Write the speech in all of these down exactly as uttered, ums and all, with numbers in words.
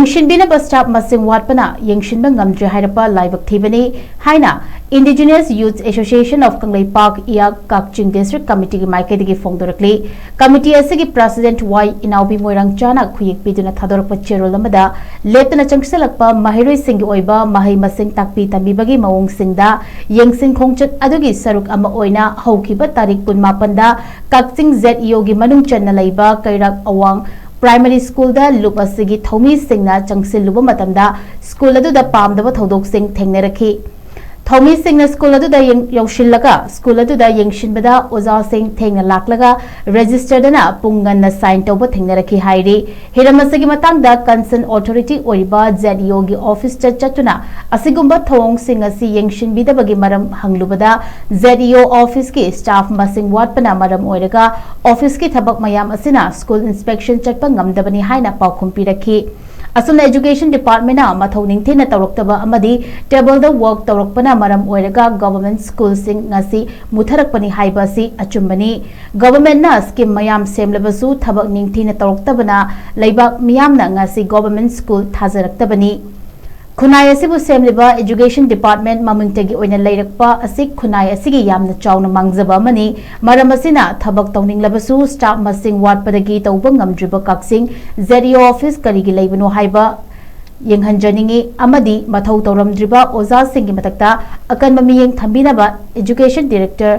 ꯌꯦꯡꯁꯤꯟꯕꯤꯅꯕ staff ꯃꯁꯤꯡ ꯋꯥꯠꯄꯅ ꯌꯦꯡꯁꯤꯟꯕ ꯉꯝꯗ꯭ꯔꯦ ꯍꯥꯏꯔꯛꯄ ꯂꯥꯏꯕꯛ ꯊꯤꯕꯅꯤ ꯍꯥꯏꯅ Indigenous Youth Association of Kangleipak, ꯏꯌꯥꯛ, Kakching district committeeꯒꯤ ꯃꯥꯏꯀꯩꯗꯒꯤ ꯐꯣꯡꯗꯣꯔꯛꯂꯤ꯫ Committee ꯑꯁꯤꯒꯤ president ꯋꯥꯏ ꯏꯅꯥꯎꯕꯤ ꯃꯣꯏꯔꯥꯡꯆꯥꯅ ꯈꯨꯌꯦꯛ ꯄꯤꯗꯨꯅ ꯊꯥꯗꯣꯔꯛꯄ ꯆꯦꯔꯣꯜ ꯑꯃꯗ ꯂꯦꯞꯇꯅ ꯆꯪꯁꯤꯜꯂꯛꯄ ꯃꯍꯩꯔꯣꯏꯁꯤꯡꯒꯤ ꯑꯣꯏꯕ ꯃꯍꯩ ꯃꯁꯤꯡ ꯇꯥꯛꯄꯤ ꯇꯝꯕꯤꯕꯒꯤ ꯃꯑꯣꯡꯁꯤꯡꯗ ꯌꯦꯡꯁꯤꯟ ꯈꯣꯡꯆꯠ ꯑꯗꯨꯒꯤ ꯁꯔꯨꯛ ꯑꯃ ꯑꯣꯏꯅ ꯍꯧꯈꯤꯕ ꯇꯥꯔꯤꯛ ꯀꯨꯟꯃꯥꯄꯟꯗ ꯀꯛꯆꯤꯡ ZEOꯒꯤ ꯃꯅꯨꯡ ꯆꯟꯅ ꯂꯩꯕ ꯀꯩꯔꯥꯛ ꯑꯋꯥꯡ primary schoolꯗ ꯂꯨꯞ ꯑꯁꯤꯒꯤ ꯊꯧꯃꯤꯁꯤꯡꯅ ꯆꯪꯁꯤꯜꯂꯨꯕ ꯃꯇꯝꯗ school ꯑꯗꯨꯗ ꯄꯥꯝꯗꯕ ꯊꯧꯗꯣꯛꯁꯤꯡ ꯊꯦꯡꯅꯔꯛꯈꯤ꯫ ꯊꯧꯃꯤꯁꯤꯡꯅ school ꯑꯗꯨꯗ ꯌꯦꯡ-, ꯌꯧꯁꯤꯜꯂꯒ school ꯑꯗꯨꯗ ꯌꯦꯡꯁꯤꯟꯕꯗ ꯑꯣꯖꯥꯁꯤꯡ ꯊꯦꯡꯅ ꯂꯥꯛꯂꯒ registerꯗꯅ ꯄꯨꯡ ꯉꯟꯅ sign ꯇꯧꯕ ꯊꯦꯡꯅꯔꯛꯈꯤ ꯍꯥꯏꯔꯤ꯫ ꯍꯤꯔꯝ ꯑꯁꯤꯒꯤ ꯃꯇꯥꯡꯗ concern authority ꯑꯣꯏꯔꯤꯕ ZEOꯒꯤ officeꯇ ꯆꯠꯇꯨꯅ ꯑꯁꯤꯒꯨꯝꯕ ꯊꯧꯑꯣꯡꯁꯤꯡ ꯑꯁꯤ ꯌꯦꯡꯁꯤꯟꯕꯤꯗꯕꯒꯤ ꯃꯔꯝ ꯍꯪꯂꯨꯕꯗ ZEO officeꯀꯤ staff ꯃꯁꯤꯡ ꯋꯥꯠꯄꯅ ꯃꯔꯝ ꯑꯣꯏꯔꯒ officeꯀꯤ ꯊꯕꯛ ꯃꯌꯥꯝ ꯑꯁꯤꯅ school inspection ꯆꯠꯄ ꯉꯝꯗꯕꯅꯤ ꯍꯥꯏꯅ ꯄꯥꯎꯈꯨꯝ ꯄꯤꯔꯛꯈꯤ꯫ ꯑꯁꯨꯝꯅ education departmentꯅ ꯃꯊꯧ ꯅꯤꯡꯊꯤꯅ ꯇꯧꯔꯛꯇꯕ ꯑꯃꯗꯤ tableꯗ work ꯇꯧꯔꯛꯄꯅ ꯃꯔꯝ ꯑꯣꯏꯔꯒ government schoolꯁꯤꯡ ꯉꯁꯤ ꯃꯨꯠꯊꯔꯛꯄꯅꯤ ꯍꯥꯏꯕ ꯑꯁꯤ ꯑꯆꯨꯝꯕꯅꯤ꯫ Governmentꯅ scheme ꯃꯌꯥꯝ ꯁꯦꯝꯂꯕꯁꯨ ꯊꯕꯛ ꯅꯤꯡꯊꯤꯅ ꯇꯧꯔꯛꯇꯕꯅ ꯂꯩꯕꯥꯛ ꯃꯤꯌꯥꯝꯅ ꯉꯁꯤ government school ꯊꯥꯖꯔꯛꯇꯕꯅꯤ꯫ ꯈꯨꯟꯅꯥꯏ ꯑꯁꯤꯕꯨ ꯁꯦꯝꯂꯤꯕ education department ꯃꯃꯤꯡꯇꯒꯤ ꯑꯣꯏꯅ ꯂꯩꯔꯛꯄ ꯑꯁꯤ ꯈꯨꯟꯅꯥꯏ ꯑꯁꯤꯒꯤ ꯌꯥꯝꯅ ꯆꯥꯎꯅ ꯃꯥꯡꯖꯕ ꯑꯃꯅꯤ꯫ ꯃꯔꯝ ꯑꯁꯤꯅ ꯊꯕꯛ ꯇꯧꯅꯤꯡꯂꯕꯁꯨ staff ꯃꯁꯤꯡ ꯋꯥꯠꯄꯗꯒꯤ ꯇꯧꯕ ꯉꯝꯗ꯭ꯔꯤꯕ ꯀꯛꯆꯤꯡ ZEO office ꯀꯔꯤꯒꯤ ꯂꯩꯕꯅꯣ ꯍꯥꯏꯕ ꯌꯦꯡꯍꯟꯖꯅꯤꯡꯏ ꯑꯃꯗꯤ ꯃꯊꯧ ꯇꯧꯔꯝꯗ꯭ꯔꯤꯕ ꯑꯣꯖꯥꯁꯤꯡꯒꯤ ꯃꯊꯛꯇ ꯑꯀꯟꯕ ꯃꯤꯠꯌꯦꯡ ꯊꯝꯕꯤꯅꯕ education director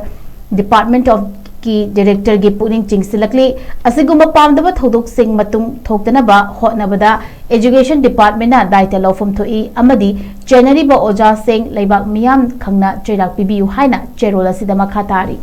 department ofꯀꯤ directorꯒꯤ ꯄꯨꯛꯅꯤꯡ ꯆꯤꯡꯁꯤꯜꯂꯛꯂꯤ꯫ ꯑꯁꯤꯒꯨꯝꯕ ꯄꯥꯝꯗꯕ ꯊꯧꯗꯣꯛꯁꯤꯡ ꯃꯇꯨꯡ ꯊꯣꯛꯇꯅꯕ ꯍꯣꯠꯅꯕꯗ education departmentꯅ ꯗꯥꯏꯇ ꯂꯧꯐꯝ ꯊꯣꯛꯏ ꯑꯃꯗꯤ ꯆꯦꯟꯅꯔꯤꯕ ꯑꯣꯖꯥꯁꯤꯡ ꯂꯩꯕꯥꯛ ꯃꯤꯌꯥꯝ ꯈꯪꯅ ꯆꯩꯔꯥꯛ ꯄꯤꯕꯤꯌꯨ ꯍꯥꯏꯅ ꯆꯦꯔꯣꯜ ꯑꯁꯤꯗ ꯃꯈꯥ ꯇꯥꯔꯤ꯫